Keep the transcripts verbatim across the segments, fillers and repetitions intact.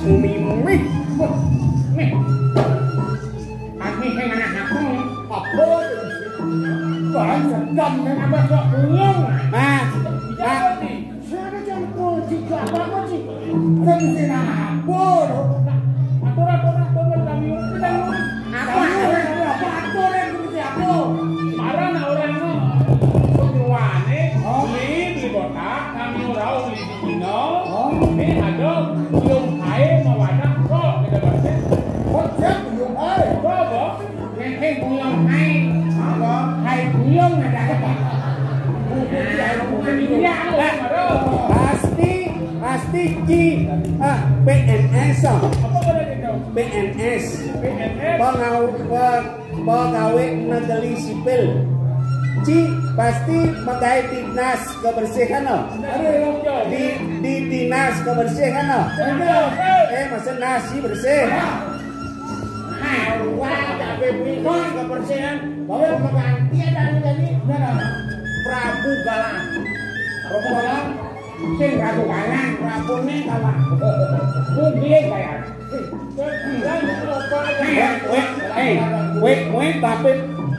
Mimih. Wah, mih. Aneh sing anak aku. Apa? Bahan sedang nih. Apa sok buyung? Mas. Iya, Mas. Apa sih? Saya kan kucing, apa sih? Saya mesti nabur. Atur, atur, atur, kami urus, kita urus. Apa? Kami urus, apa? Atur yang mesti aku. Marah nak orang no. Tujuane, oh, beli, beli botak, kami urau, beli di Cina. Oh. Ini ada buyung air, mau wadah, kok, kita baca. Oh, siap, buyung air. Kok, apa? Nang sing buyung hai. Apa? Hai buyung ada apa? Iya, aku Pak, baru. Pasti, pasti Ci, ah, P N S, ah. Apa boleh gitu? P N S. P N S? Pengau-, pe-, pegawai negeri sipil. Ci, pasti megai dinas kebersihan, ah. Ada yang jauh. Di, di dinas kebersihan, ah. Ada. Eh, maksud nasi bersih. Ah. Nah, wah, cabe beli kebersihan. Bawa pengganti ada anu tadi. Nah, nah. Prabu Galang. Prabu Galang. Sing Prabu Galang, Prabu ne Galang. Mungkin kayak. Wek, wek, eh, wek, wek, tabib,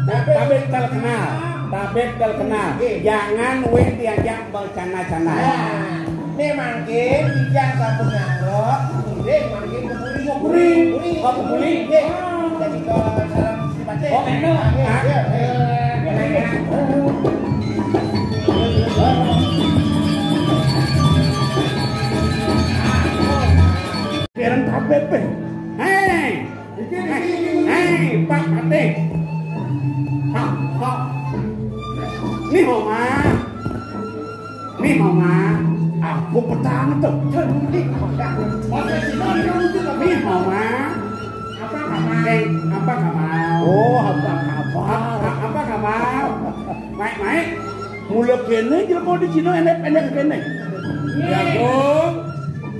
tabib terkenal, tabib terkenal. Jangan wek diajak bercanda-canda. Nah, ini mangkin, Ijang sampun nyangrok, ini mangkin ke Puri. Ke Puri? Ke Puri. Nggih. Jadi ke sareng Sri Patih. Oh, enak. Nggih, nggih. Kirang kabeh, Pe. Hei. Iki, iki, iki. Hei, Pak Patih. Hah, hah. Nih, Oma. Nih, Oma. Aku petang tuh. Jadi, masa sih, no, ini lucu, tapi nih, Oma. Apa kabar? Eh, apa kabar? Oh, apa kabar? Apa, apa kabar? Baik, baik. Mula kene jelema di Cina enek-enek kene. Jagung,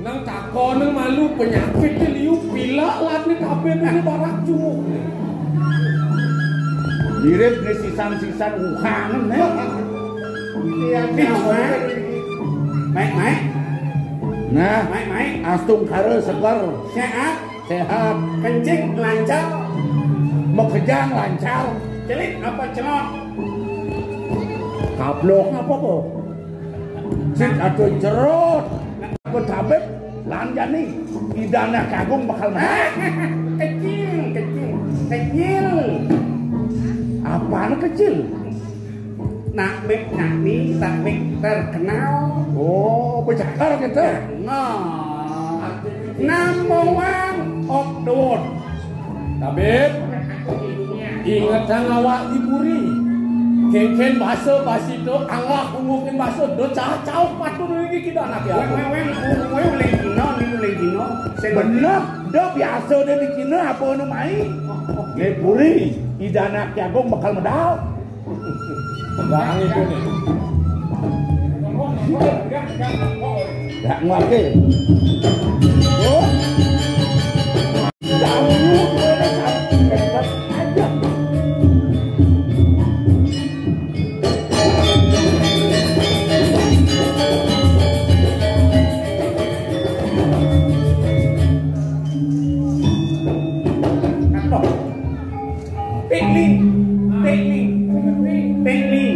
nang takon nang malu penyakit ke liu pilek lat ni kabeh ni barak cumuk ni. Mirip ni sisan-sisan Wuhan ni. Iya, iya. Maik, maik. Nah, maik, maik. Astungkara seger. Sehat. Sehat. Kencing lancar. Makejang lancar. Celik apa celot? Kablok apa, Po? Sing ada jerot. Apa tabib? Lan jani. Ida Anak Agung bakal menang. Kecil, kecil, kecil. Apaan kecil? Nak mik, nak ni, tak mik terkenal. Oh, bejagar gitu. Nah, number one of the world. Tabib, ingetang awak di Puri. Kengken basa basi tu, angah ungukin basa, do cah cauh patut lagi kita anak ya. Weh, weh, weh, weh, uleng Cina, ni uleng Cina. Bener, do biasa dia di Cina, apa nu mai? Di Puri, Ida Anak Agung bakal medal. Tenang itu nih. Dak nguake. Oh. Jauh, mana satu meter aja. Kantong. Piknik, piknik, piknik.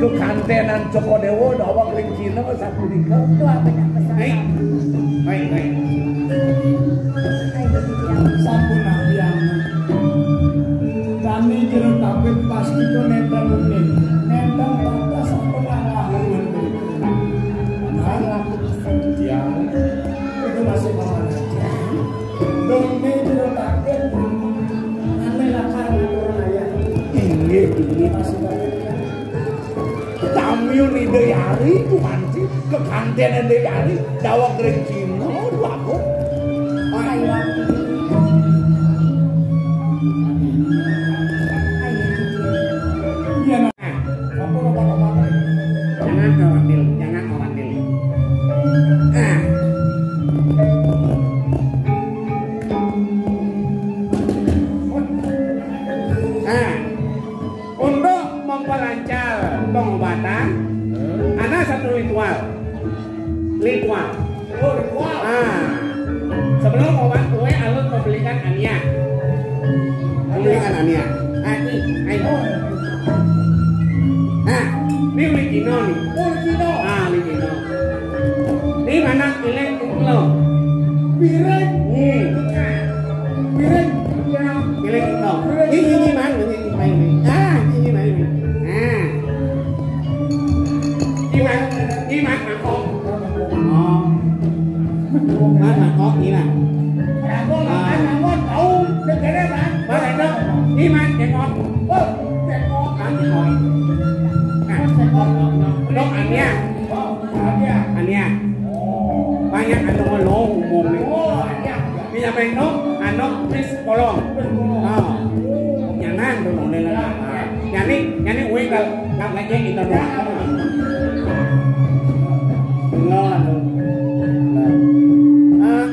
Lu kantenan Joko Dewa, dawak ring Cina, sapunika. Itu apa nak pesan? Baik, baik, baik. Sampun ambiang. Kami jero tabib pasti to nenten unin. Nenten patah sampun ngalah unin. Nah, ya. Itu masih paman aja. Dong, ini jero tabib. Ane lakar ngatur ayah. Inggih, inggih. Masih tabib, ya. Tamiu ni Dayari, ku manci, kekantene Dayari, dawak ring Cina, aduh, aku. Ayo. Ayo, iya, nah. Jangan khawatir, jangan khawatir. Ah. Ah. Untuk memperlancar pengobatan, ada satu ritual. Ritual. Ah, sebelum obat kue, alun pembelikan Ania. Pembelikan Ania. Ah, ini, ayo. Nah, ini uli Cino nih. Uli Cino. Ah, uli Cino. Ini mana piring lo? Piring. Hmm. Piring. Piring lo. Ini, ini, man, ini, ini, ini. Ah, ini, ini, ini. Nah. Ini, man, ini, man, mangkok. Oh. Man, mangkok, ini, man. Ah. Man, itu. Ini, man, jengkol. Oh, jengkol. Ah, jengkol. Nah, jengkol. Dok, Ania. Ania. Banyak anu ngomong, ngomong. Minyak bengkok, anu, pis kolong. Ah. Nyanan tuh, model. Nyani, nyani uing kal, kal ngecek itu doang. Enggak, aduh. Ah.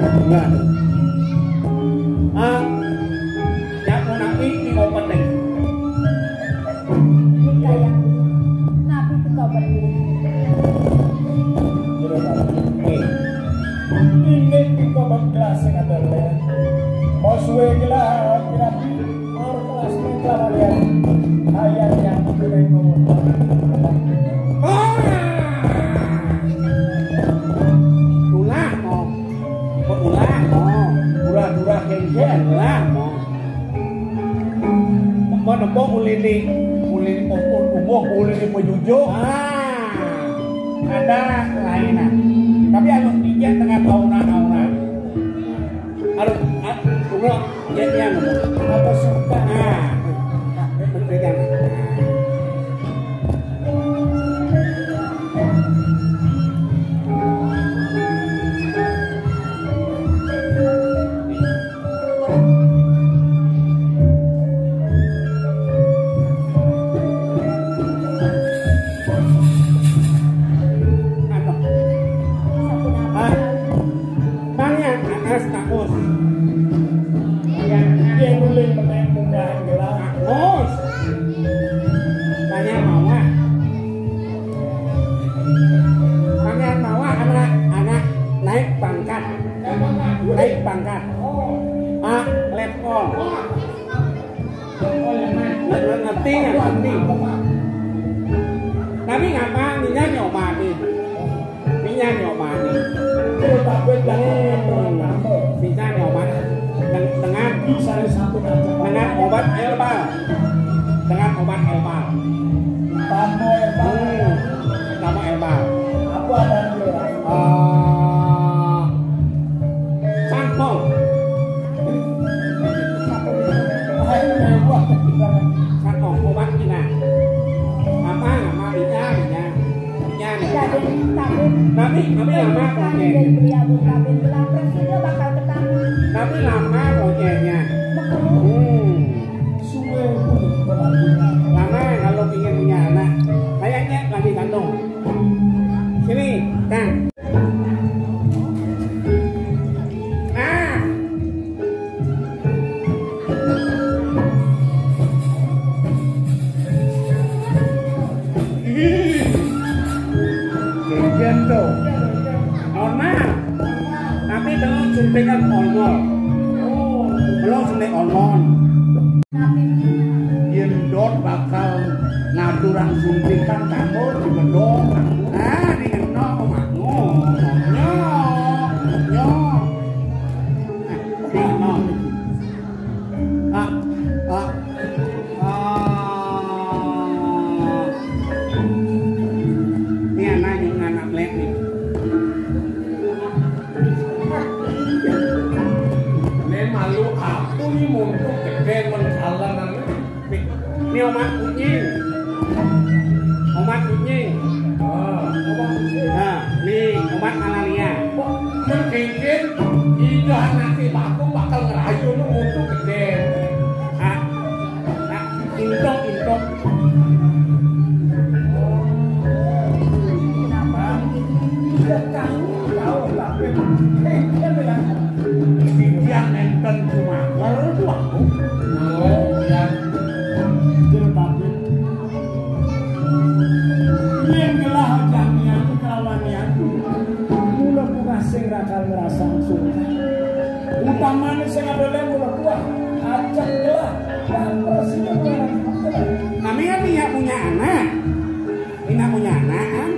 Enggak. Ah. Ya, mau nanti di open deh. Kaya nabi teka berdiri. Ini kita bergelas sing ada leh. Mau suwe gelah, kira-kira mau kelas ini kelamaan. Ayah yang kira ngomong. Ah! Ulah, mau. Ulah, mau. Ulah, ulah, kengkeng. Ulah, mau. Apa nempo ulini, ulini popon, umuh, ulini pejujuk. Ah, ada lain, ah. Tapi anu pijak tengah tauna-tauna. Aduh, ah, ulah, ya, ya, apa suka? Ah, pegang. Tanya, Anas, Kamus. Yang dia nulis meneng munggah gelar. Kamus. Tanya mawah. Tanya mawah anak, anak naik pangkat. Naik pangkat. A, letkol. Nge-, nge-, ngerti nggak? Ngerti. Tapi ngapa minyak nyoba nih? Minyak nyoba nih. Hmm. Minyak nyoba deng-, dengan, dengan obat herbal. Dengan obat herbal. Tamu herbal. Hmm. Tamu herbal. Apa ada? Eh, santong. Santong, obat Cina. Apa nama? Ija, Ija. Ija, Ija. Tapi, tapi lama kok, Cek. Tapi lama kok, Cek, ya. Hmm. Lama kalau ingin punya anak. Kayaknya lagi kandung. Sini, Kang. Ah. Gendong. Normal. Tapi belum suntikan hormon. Belum suntik hormon. Yén dot bakal ngaturang suntikan, kamu digendong. Ah, digendong, Mak. Oh, nyok, nyok. Ah, digendong. Ah, ah, ah. Ini anak yang anak lek nih. Né malu aku ni muntuk gedé men kalenan. Ni omat kucing. Omat kucing. Ah, omat kucing. Nah, ni omat malaria. Kok men kéngkén, ida anak tibaku bakal ngerayu nu muntuk gedé. Ah, ah, intok, intok. Titiang nénten kumaker, Tuanku. Nalih, ya. Jero Tabib. Yén gelah jamian kelawan yan Manis sing ada lem ulah buah. Ajak gelah. Dan bersih. Namanya dia punya anak. Indak punya anak, kan?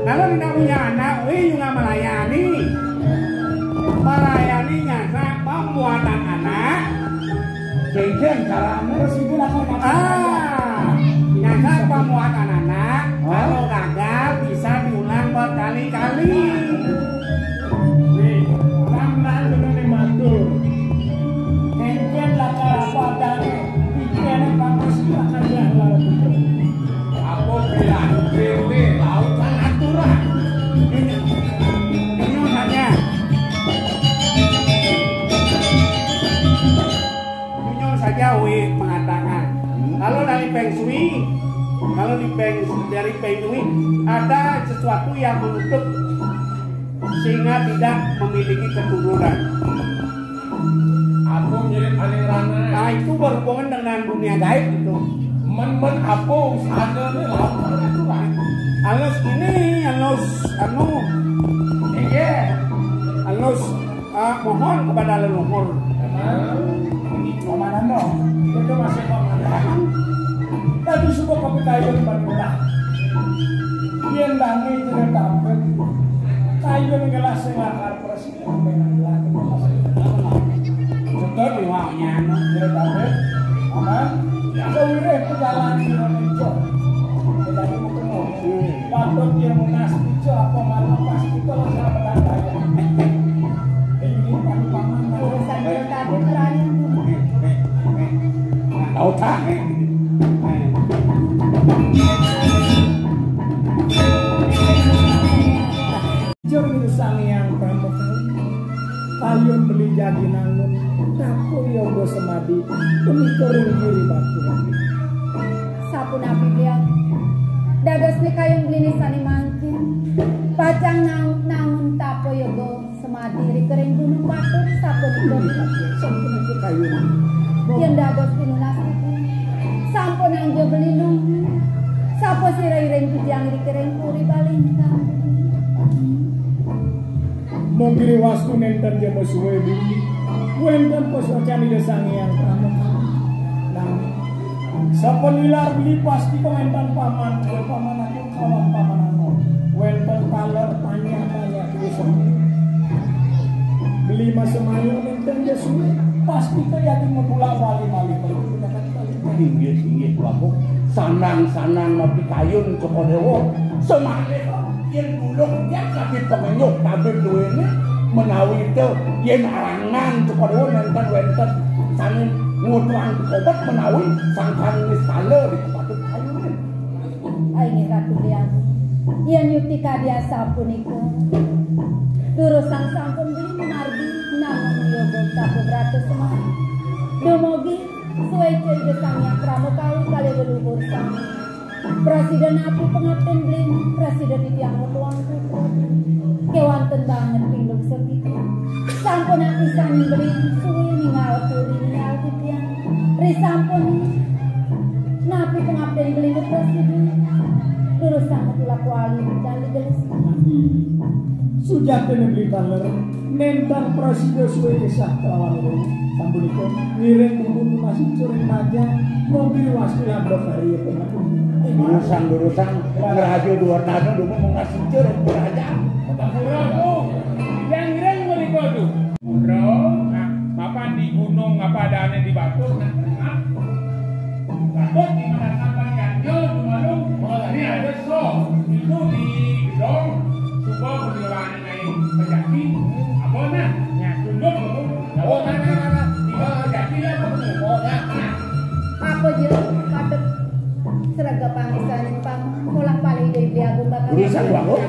Kalau indak punya anak, wih, juga melayani. Melayani nyata pembuatan anak. Cengceng caranya. Terus itu lah, Kak. Ah, nyata pembuatan anak, kalau gagal bisa diulang berkali-kali. Nih, orang-orang dengan matur. Engken lakar apa adane, pikirane pantes lakar ya lawan. Apa bilang, kene lautan aturan. Ini, ini hanya. Jujur saja, Wi mengatakan, kalau dari Feng Shui, kalau di Feng, dari Feng Shui, ada sesuatu yang menutup sehingga tidak memiliki keturunan. Aku mirip Aning Rana. Nah, itu berhubungan dengan dunia gaib itu. Men-men apa usahanya ni lama tu lah. Alus ini, alus anu. Iya. Alus, ah, mohon kepada leluhur. Pamanano, itu masih pamanano. Tadi suka kopi kayu di Madura. Yen dangi cerita apa? Kayu gelas sing lakar. Suka diwaknya anu. Ya, tapi, aman. Sewireh pejalan di Indonesia. Jadi, ketemu. Patut dia munas itu apa malam pas kita lo sama tandanya. Ini paling paman. Urusan kita tadi terakhir. Tahu tak? Jur Sang Hyang Pramakawi, kayun beli jagi nangun, tapo yoga semadi, punika ring giri batu. Sapunapi biang, dados ni kayun beli ni sane mangkin, pacang nang-, nangun tapo yoga semadi ring gunung batu, sapunika. Sapunapi kayun. Yen dados pinunas niki, sampun angga beli nunggu. Sapa sira iring tujang ring puri Balingkang? Mung giri wastu nenten jaba suwe beli. Wenten pasuacan Ida Sang Hyang Pramakawi. Nang sapa nilar beli pasti wenten paman, paman aku kawan paman anu. Wenten taler tanya-tanya. Beli masemaya nenten Yesus, pasti kaya ati matulak wali malih. Inggih, inggih, Prabu. Sanang-sanang mapikayun Cokor Dewa. Semalih yen dulur tiang tabib panganyuh, tabib duwene menawi te yen arangan Cokor Dewa nenten wenten sane ngutuhang kobet menawi sangkan niskala dipatut kayunin. Inggih Ratu Hyang, yen yukti kadi asapunika, durusang sampun beli mamargi namung yoga tabuh brata semar. Dumugi sueca Ida Sang Hyang Pramakawi kalih leluhur sami. Prasida napi pangaptin beli, prasida titiang mutuang putra. Kewanten banget pinuh sepitu. Sampun apisaning beli, suwe ningal puri ningal titiang. Risampun napi pangaptin beli prasida. Durusang matulak wali dan digelis. Sujatine beli taler, nentang prasida suwe kesah kelawan ulun. Sampunika, ngiring dumun masih curing raja, mobil wastu labok hari ya, Pak. Durusang, durusang, ngeraja dua nana, dumun mau ngasih curing raja. Ampura, Bu. Yang ngiring mereka tu. Pura, nah, mapan di gunung apa adane di batu, nah, nah. Batu di mana sampai yang jauh, di malu, ini ada so, itu di gedong, coba berjalan naik pejaki, apa nah? Ya, tunduk, apa? Apa nah, nah, nah, nah. Tiba pejaki lah, apa? Oh, nah, nah. Apa je, patut serega pangisaning pang, kolang palih Ida Hyang Agung bakal. Urusan bangun.